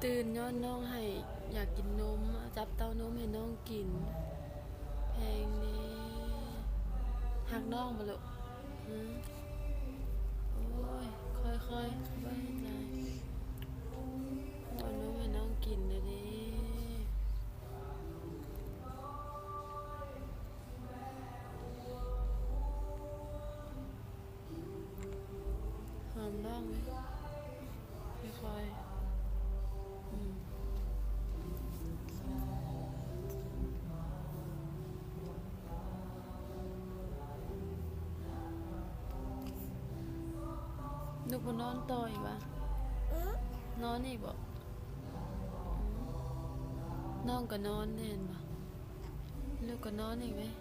ຕື່ນຍ້ອນນ້ອງໄຫ້ ຢາກກິນນົມ ຈັບເຕົ້ານົມໃຫ້ນ້ອງກິນ. ແພງເດ້. ຮັກນ້ອງບໍ່ລູກ? ຫື? ໂອ້ຍ ຄ່ອຍໆ ບໍ່ເຮັດຫຼາຍ. ເອົານົມໃຫ້ນ້ອງກິນແດ່ເດ້. ຫອມນ້ອງເລີຍ ຄ່ອຍໆ ອືມ. ລູກບໍ່ນອນຕໍ່ອີກຫວາ? ນອນອີກບໍ່? ນ້ອງກໍນອນແມ່ນບໍ່? ລູກກໍນອນອີກເວີຍ.